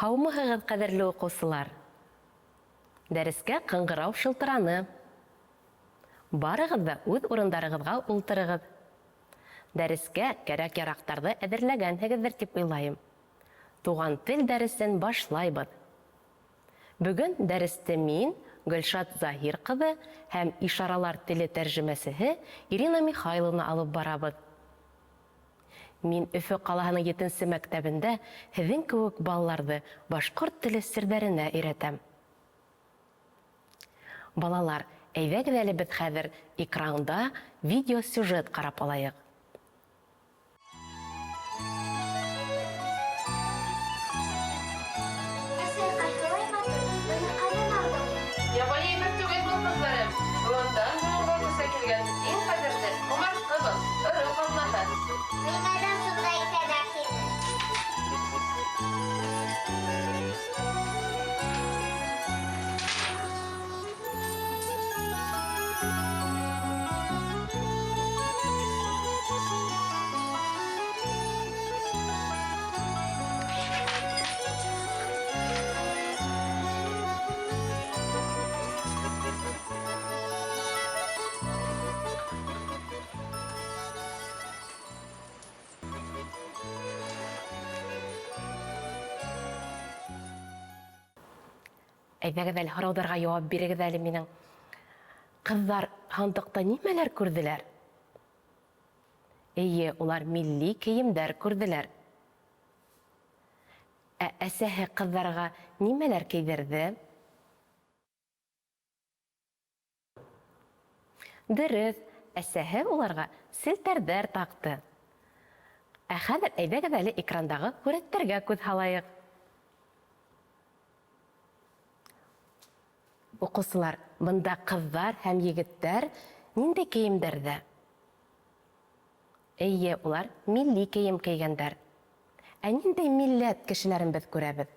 Һаумыһығыҙ, ҡәҙерле уҡыусылар! Дәрескә ҡыңғырау шылтыраны. Барығыҙ ҙа үҙ урындарығыҙға ултырығыҙ. Дәрескә кәрәк-яраҡтарҙы әҙерләгәнһегеҙҙер тип уйлайым. Туған тел дәресен башлайбыҙ. Бөгөн дәресте мин, Гөлшат Заһир ҡыҙы һәм ишаралар теле тәржемәсеһе Ирина Михайловна алып барабыҙ. Мин Өфө ҡалаһының етенсе мәктәбендә һеҙҙең кеүек балаларҙы башҡорт теле серҙәренә өйрәтәм. Балалар, әйҙәгеҙ әле беҙ хәҙер экранда видеосюжет ҡарап алайыҡ. Әсәй, ҡайһылай матур, быны ҡайҙан алдың? Ябай әйбер түгел был, ҡыҙҙарым. Болондан болонға күсә килгән иң ҡәҙерле ҡомартҡы был, ырыу ҡаҙнаһы. Миңә дә шундай кәрәк ине. Әйҙәгеҙ әле, һорауҙарға яуап бирегеҙ әле минең. Ҡыҙҙар һандыҡта нимәләр күрҙеләр? Эйе, улар милли кейемдәр күрҙеләр. Ә әсәһе ҡыҙҙарға нимәләр кейҙерҙе? Дөрөҫ, әсәһе уларға селтәрҙәр таҡты. Ә хәҙер әйҙәгеҙ әле экрандағы һүрәттәргә күҙ һалайыҡ. Уҡыусылар, бында ҡыҙҙар һәм егеттәр ниндәй кейемдәрҙә? Эйе, улар милли кейем кейгәндәр. Ә ниндәй милләт кешеләрен беҙ күрәбеҙ?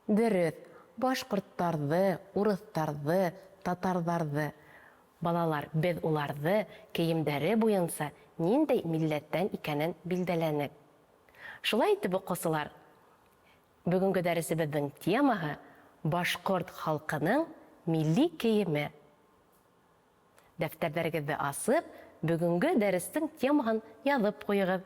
Дөрөҫ, башҡорттарҙы, урыҫтарҙы, татарҙарҙы. Балалар, беҙ уларҙы кейемдәре буйынса ниндәй милләттән икәнен билдәләнек. Шулай итеп, уҡыусылар, бөгөнгө дәресебеҙҙең темаһы, башҡорт халҡының милли кейеме. Дәфтәрҙәрегеҙҙе асып, бөгөнгө дәрестең темаһын яҙып ҡуйығыҙ.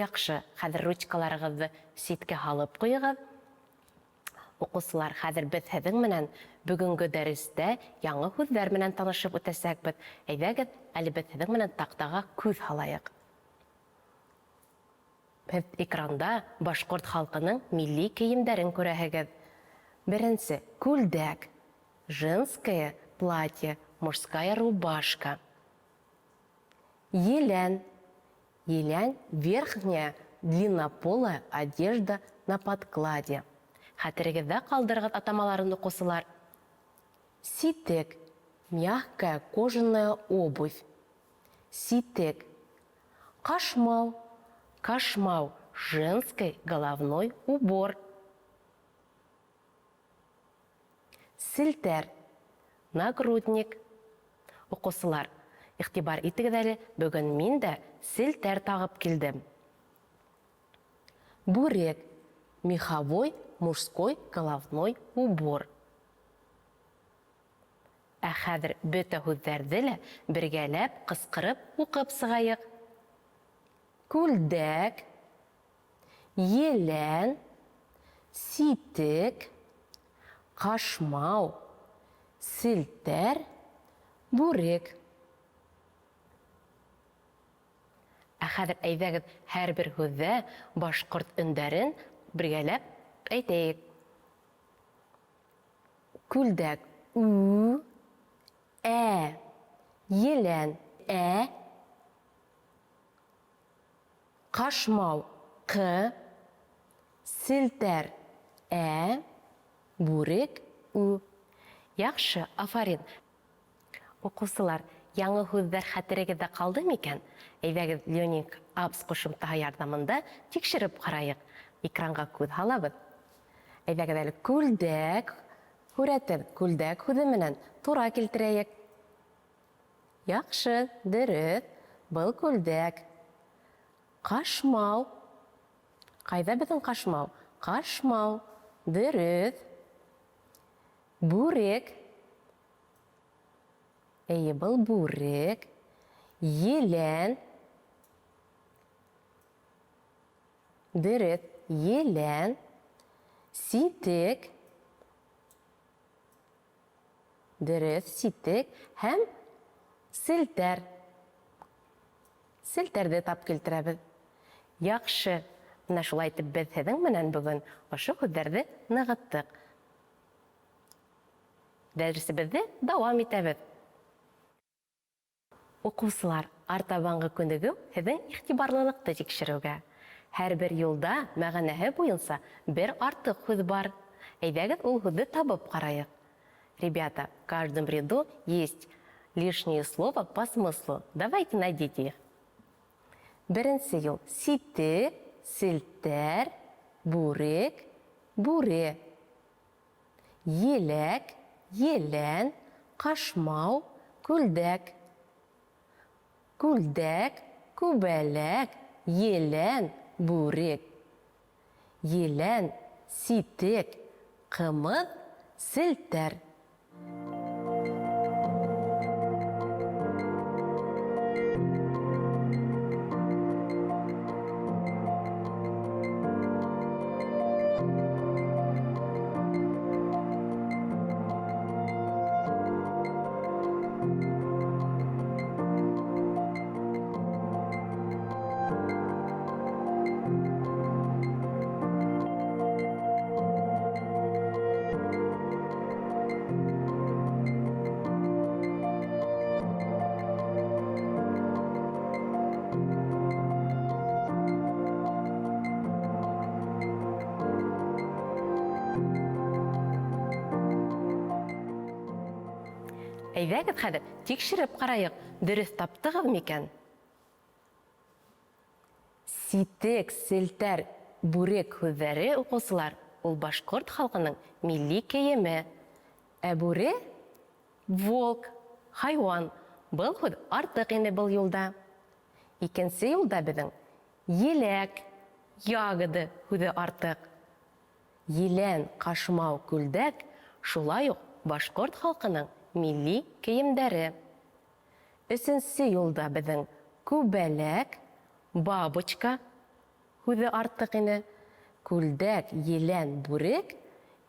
Яҡшы, хәҙер ручкаларығыҙҙы ситкә һалып ҡуйығыҙ. Уҡыусылар, хәҙер беҙ һеҙҙең менән бөгөнгө дәрестә яңы һүҙҙәр менән танышып үтәсәкбеҙ. Әйҙәгеҙ, әле беҙ һеҙҙең менән таҡтаға күҙ һалайыҡ. Һеҙ экранда башҡорт халҡының милли кейемдәрен күрәһегеҙ. Беренсе, күлдәк, женское платье, мужская рубашка. Елән, елән, верхняя длиннополая одежда на подкладе. Хәтерегеҙҙә ҡалдырығыҙ атамаларын, уҡыусылар. Ситек, мягкая кожаная обувь. Ситек. Ҡашмау, кашмау, женский головной убор. Селтәр, нагрудник. Укучылар, игътибар итегез әле, бүген мин дә селтәр тагып килдем. Бүрек, меховой мужской головной убор. Ә хәҙер бөтә һүҙҙәрҙе лә бергәләп ҡысҡырып уҡып сығайыҡ. Күлдәк, елән, ситек, ҡашмау, селтәр, бүрек. Ә хәҙер әйҙәгеҙ һәрбер һүҙҙә башҡорт өндәрен бергәләп әйтәйек. Күлдәк, ү, ә, елән, ә, Ҡашмау, ҡ, селтәр, ә, бүрек, ү. Яҡшы, афарин! Уҡыусылар, яңы һүҙҙәр хәтерегеҙҙә ҡалды микән? Әйҙәгеҙ, Learning Apps ҡушымтаһы ярҙамында тикшереп ҡарайыҡ. Экранға күҙ һалабыҙ. Әйҙәгеҙ әле, күлдәк. Һүрәтен күлдәк һүҙе менән тура килтерәйек. Яҡшы, дөрөҫ. Был күлдәк. Ҡашмау. Ҡайҙа беҙҙең ҡашмау? Ҡашмау. Дөрөҫ. Бүрек. Эйе, был бүрек. Елән. Дөрөҫ, елән. Ситек. Дөрөҫ, ситек һәм селтәр. Селтәрҙе тап килтерәбеҙ. Яҡшы. Менә шулай итеп беҙ һеҙҙең менән бөгөн ошо һүҙҙәрҙе нығыттыҡ. Дәресебеҙҙе дауам итәбеҙ. Уҡыусылар, артабанғы күнегеү һеҙҙең иғтибарлылыҡты тикшереүгә. Һәр бер юлда мәғәнәһе буйынса бер артыҡ һүҙ бар. Әйҙәгеҙ ул һүҙҙе табып ҡарайыҡ. Ребята, в каждом ряду есть лишнее слово по смыслу. Давайте найдите их. Беренсе юл ситек, селтәр, бүрек, бүре. Еләк, елән, ҡашмау, күлдәк. Күлдәк, күбәләк, елән, бүрек. Елән, ситек, ҡымыҙ, селтәр. Әйҙәгеҙ хәҙер тикшереп ҡарайыҡ, дөрөҫ таптығыҙ микән? Ситек, селтәр, бүрек һүҙҙәре, уҡыусылар, ул башҡорт халҡының милли кейеме. Ә бүре волк, хайуан. Был һүҙ артыҡ ине был юлда. Икенсе юлда беҙҙең еләк, ягоды һүҙе артыҡ. Елән, ҡашмау, күлдәк шулай уҡ башҡорт халҡының милли кейемдәре. Өсөнсө юлда беҙҙең күбәләк, бабочка һүҙе артыҡ ине. Күлдәк, елән, бүрек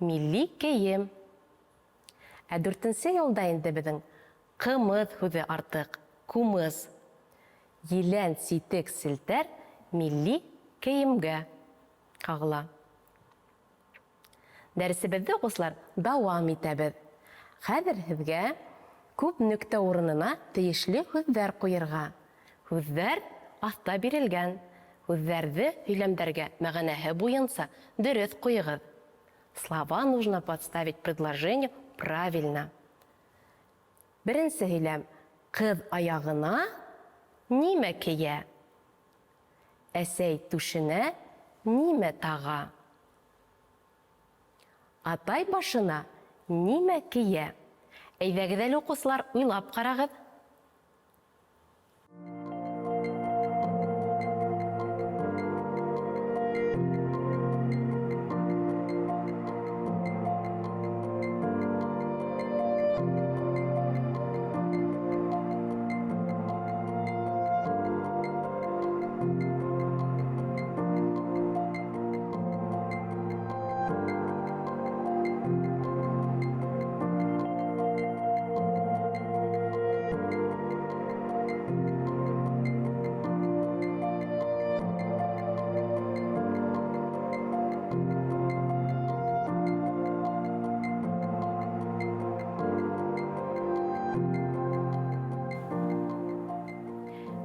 милли кейем. Ә дүртенсе юлда инде беҙҙең ҡымыҙ һүҙе артыҡ, кумыҙ. Елән, ситек, селтәр милли кейемгә ҡағыла. Дәресебеҙҙе, уҡыусылар, дауам итәбеҙ. Хәҙер һеҙгә күп нөктә урынына тейешле һүҙҙәр ҡуйырға. Һүҙҙәр аҫта бирелгән. Һүҙҙәрҙе һөйләмдәргә мәғәнәһе буйынса дөрөҫ ҡуйығыҙ. Слова нужно подставить предложение правильно. Беренсе һөйләм. Ҡыҙ аяғына нимә кейә? Әсәй түшенә нимә таға? Атай башына нимә кейә? Әйҙәгеҙ әле, уҡыусылар, уйлап ҡарағыҙ.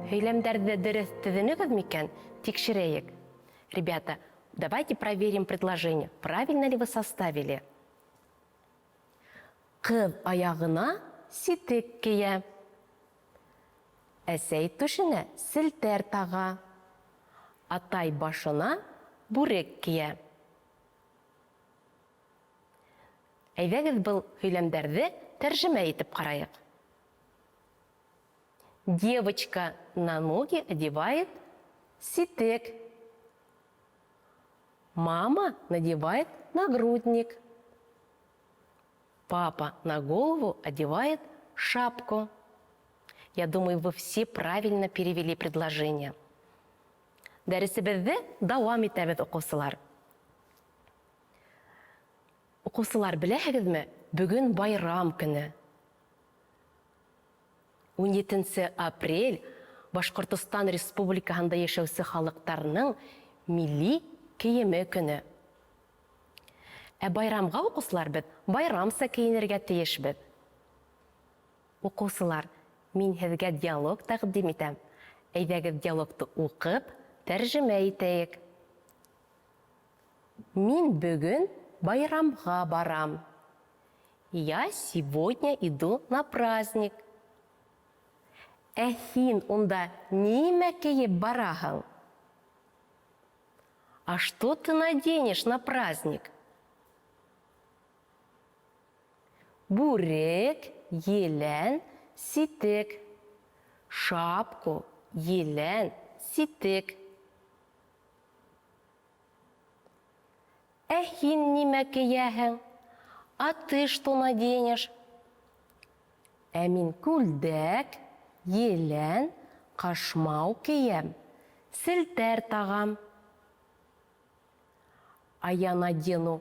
Һөйләмдәрҙе дөрөҫ төҙөнөгөҙ микән? Тикшерәйек. Ребята, давайте проверим предложение. Правильно ли вы составили? Ҡыҙ аяғына ситек кейә. Әсәй түшенә селтәр таға. Атай башына бүрек кейә. Әйҙәгеҙ был һөйләмдәрҙе тәржемә итеп ҡарайыҡ. Девочка на ноги одевает ситек. Мама надевает нагрудник. Папа на голову одевает шапку. Я думаю, вы все правильно перевели предложение. Дәресебеҙҙе дауам итәбеҙ, уҡыусылар. Уҡыусылар, беләһегеҙме, бөгөн байрам көнө. 17 апрель Башҡортостан Республикаһында йәшәүсе халыҡтарының милли кейеме көнө. Ә байрамға, уҡыусылар, беҙ байрамса кейенергә тейешбеҙ. Уҡыусылар, мин һеҙгә диалог тәҡдим итәм. Әйҙәгеҙ диалогты уҡып, тәржемә итәйек. Мин бөгөн байрамға барам. Я сегодня иду на праздник. Ә һин унда нимә кейеп бараһың? А что ты наденешь на праздник? Бүрек, елән, ситек. Шапку, елән, ситек. Ә һин нимә кейәһең? А ты что наденешь? Ә мин күлдәк, елән, ҡашмау кейәм, селтәр тағам. А я надену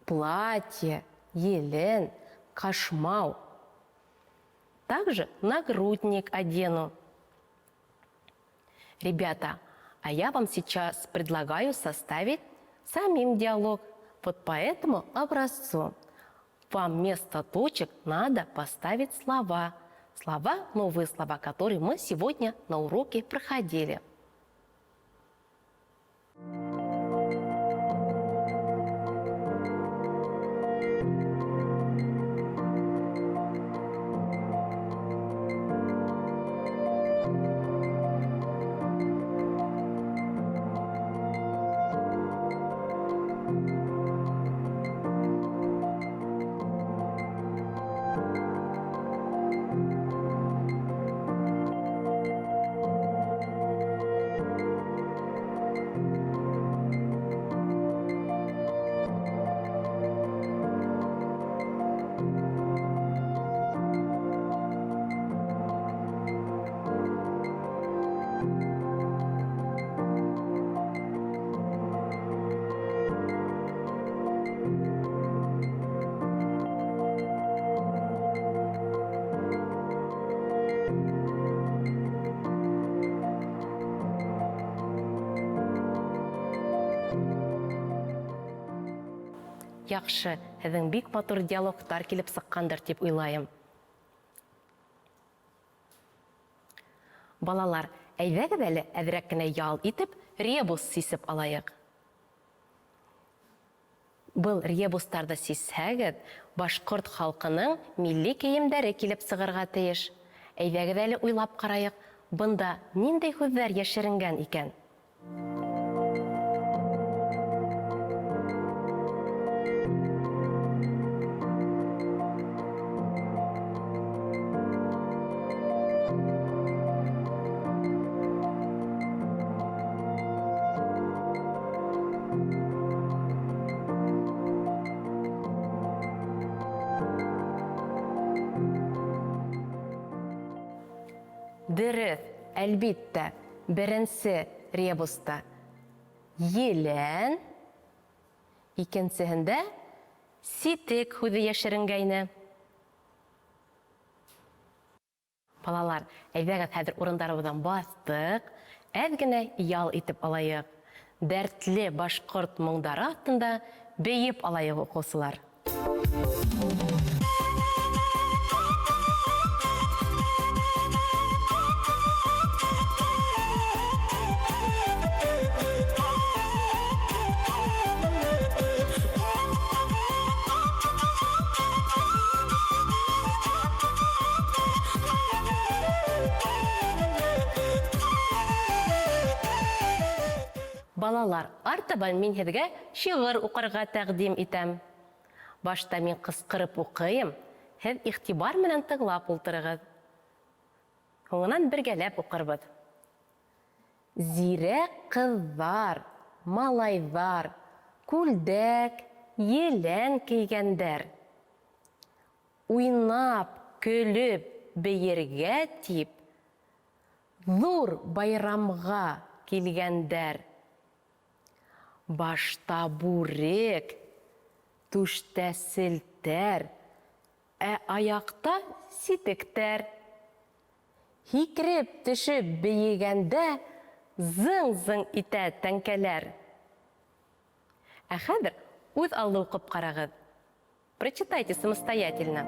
платье, елән, ҡашмау. Также нагрудник одену. Ребята, а я вам сейчас предлагаю составить самим диалог. Вот по этому образцу. Вам вместо точек надо поставить слова. Слова, новые слова, которые мы сегодня на уроке проходили. Яҡшы, һеҙҙең бик матур диалогтар килеп сыҡҡандыр тип уйлайым. Балалар, әйҙәгеҙ әле әҙерәк кенә ял итеп, ребус сисеп алайыҡ. Был ребустарҙы сисһәгеҙ, башҡорт халҡының милли кейемдәре килеп сығырға тейеш. Әйҙәгеҙ әле уйлап ҡарайыҡ, бында ниндәй һүҙҙәр йәшеренгән икән? Дөрөҫ, әлбиттә, беренсе ребуста елән, икенсеһендә ситек һүҙе йәшеренгәйне. Балалар, әйҙәгеҙ хәҙер урындарыбыҙҙан баҫтыҡ, әҙ генә ял итеп алайыҡ. Дәртле башҡорт моңдары аҫтында бейеп алайыҡ, уҡыусылар. Балалар, артабан мин һеҙгә шиғыр уҡырға тәҡдим итәм. Башта мин ҡысҡырып уҡыйым, һеҙ иғтибар менән тыңлап ултырығыҙ. Һуңынан бергәләп уҡырбыҙ. Зирәк ҡыҙҙар, малайҙар, күлдәк, елән кейгәндәр. Уйнап, көлөп, бейергә тип, ҙур байрамға килгәндәр. Башта бүрек, түштә селтәр, ә аяҡта ситектәр. Һикереп төшөп бейегәндә зың-зың итә тәңкәләр. Ә хәҙер үҙ аллы уҡып ҡарағыҙ. Прочитайте самостоятельно.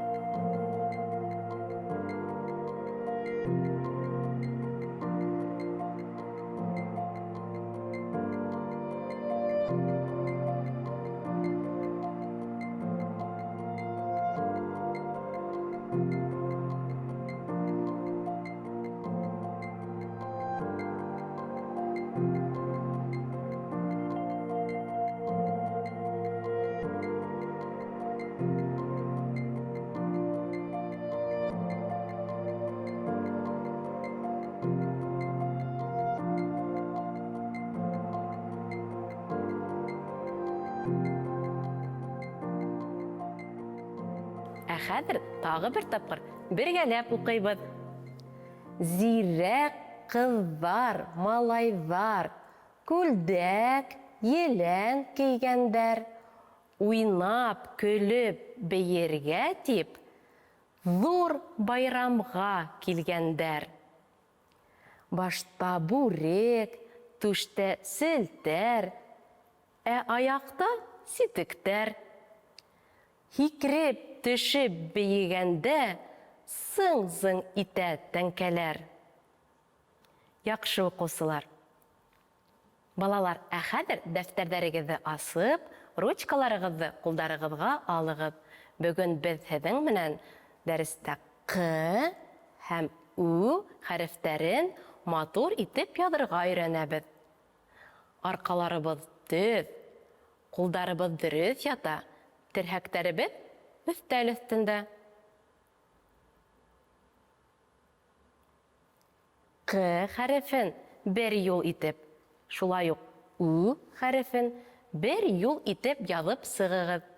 Ә хәҙер тағы бер тапҡыр бергәләп уҡыйбыҙ. Зирәк ҡыҙҙар, малайҙар, күлдәк, елән кейгәндәр, уйнап, көлөп, бейергә тип, ҙур байрамға килгәндәр. Башта бүрек, түштә селтәр, ә аяҡта ситектәр. Һикереп төшөп бейегәндә сың-зың итә тәңкәләр. Яҡшы уҡыусылар. Балалар, ә хәҙер дәфтәрҙәрегеҙҙе асып, ручкаларығыҙҙы ҡулдарығыҙға алығыҙ. Бөгөн беҙ һеҙҙең менән дәрестә Ҡ һәм Ү хәрефтәрен матур итеп яҙырға өйрәнәбеҙ. Арҡаларыбыҙ төҙ, ҡулдарыбыҙ дөрөҫ ята, терһәктәребеҙ өҫтәл өҫтөндә. Ҡ хәрефен бер юл итеп, шулай уҡ Ү хәрефен бер юл итеп яҙып сығығыҙ.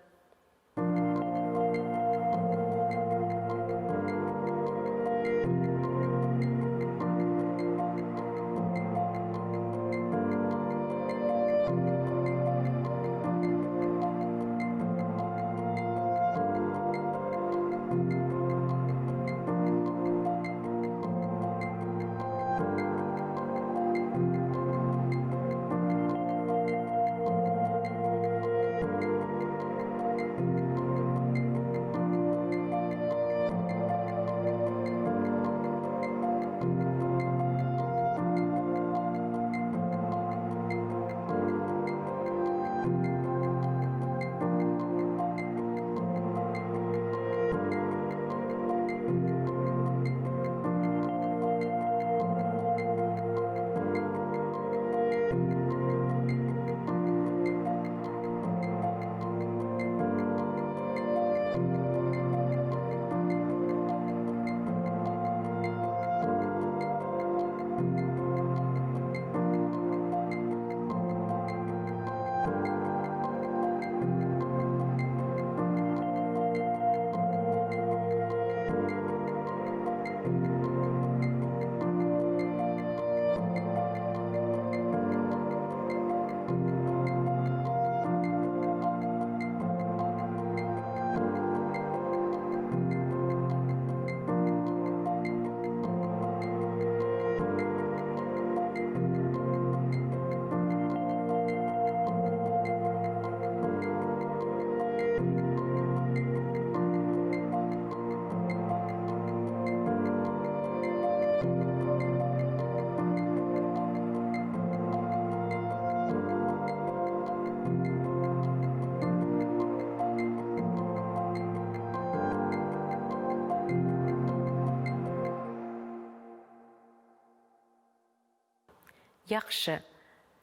Яҡшы.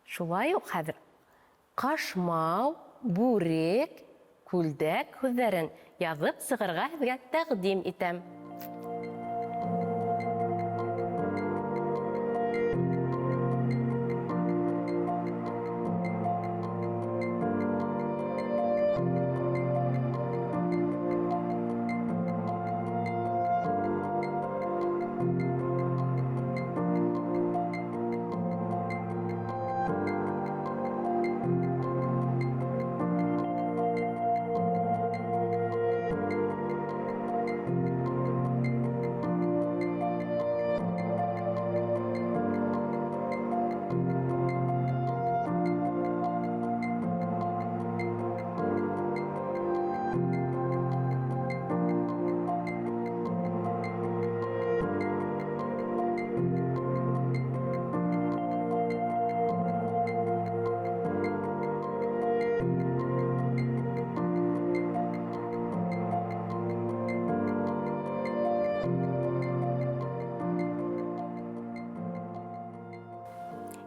Шулай уҡ хәҙер ҡашмау, бүрек, күлдәк һүҙҙәрен яҙып сығырға һеҙгә тәҡдим итәм.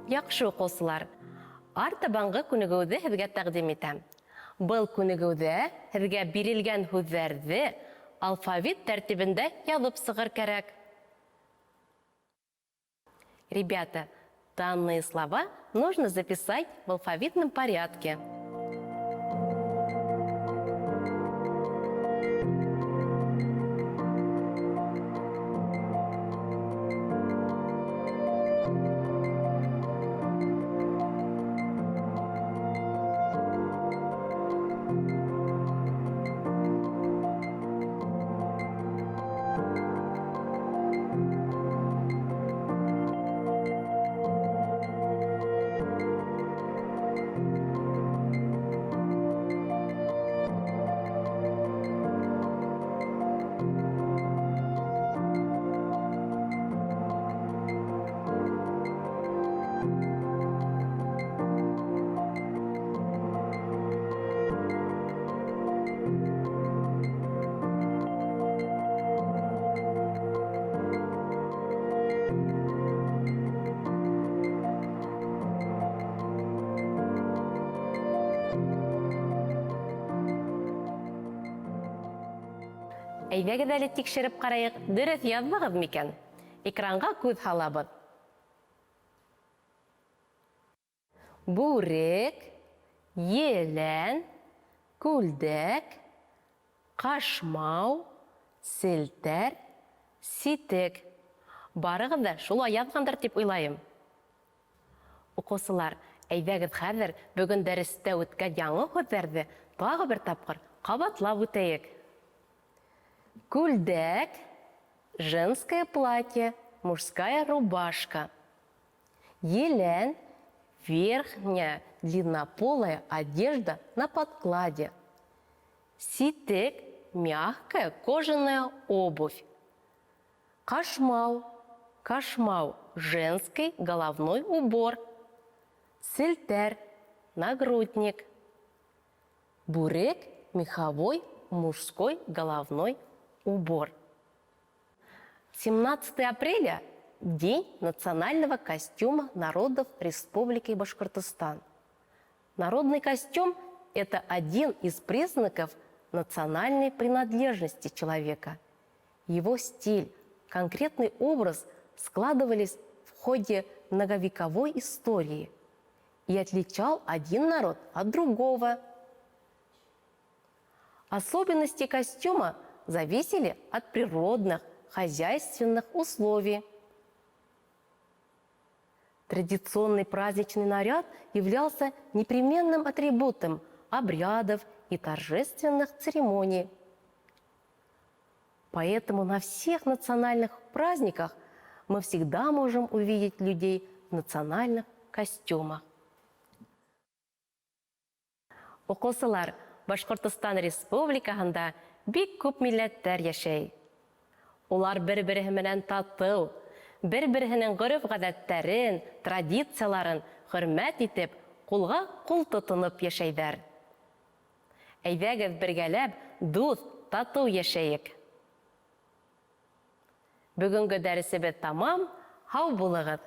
Яҡшы, уҡыусылар, артабанғы күнегеүҙе һеҙгә тәҡдим итәм. Был күнегеүҙә һеҙгә бирелгән һүҙҙәрҙе алфавит тәртибендә яҙып сығыр кәрәк. Ребята, данные слова нужно записать в алфавитном порядке. Әйҙәгеҙ әле тикшереп ҡарайыҡ, дөрөҫ яҙҙығыҙ микән? Экранға күҙ һалабыҙ. Бүрек, елән, күлдәк, ҡашмау, селтәр, ситек. Барығыҙ ҙа шулай яҙғандыр тип уйлайым. Уҡыусылар, әйҙәгеҙ хәҙер бөгөн дәрестә үткән яңы һүҙҙәрҙе тағы бер тапҡыр ҡабатлап үтәйек. Күлдәк, женское платье, мужская рубашка. Елән, верхняя длиннополая одежда на подкладе. Ситек, мягкая кожаная обувь. Ҡашмау, кашмау, женский головной убор. Селтәр, нагрудник. Бүрек, меховой мужской головной убор. 17 апреля – День национального костюма народов Республики Башкортостан. Народный костюм – это один из признаков национальной принадлежности человека. Его стиль, конкретный образ складывались в ходе многовековой истории и отличал один народ от другого. Особенности костюма зависели от природных, хозяйственных условий. Традиционный праздничный наряд являлся непременным атрибутом обрядов и торжественных церемоний. Поэтому на всех национальных праздниках мы всегда можем увидеть людей в национальных костюмах. Уҡыусылар, Башҡортостан Республикаһында бик күп милләттәр йәшәй. Улар бер-береһе менән татыу, бер-береһенең ғөрөф-ғәҙәттәрен, традицияларын хөрмәт итеп, ҡулға ҡул тотоноп йәшәйҙәр. Әйҙәгеҙ бергәләп дуҫ, татыу йәшәйек. Бөгөнгө дәресебеҙ тамам, һау булығыҙ!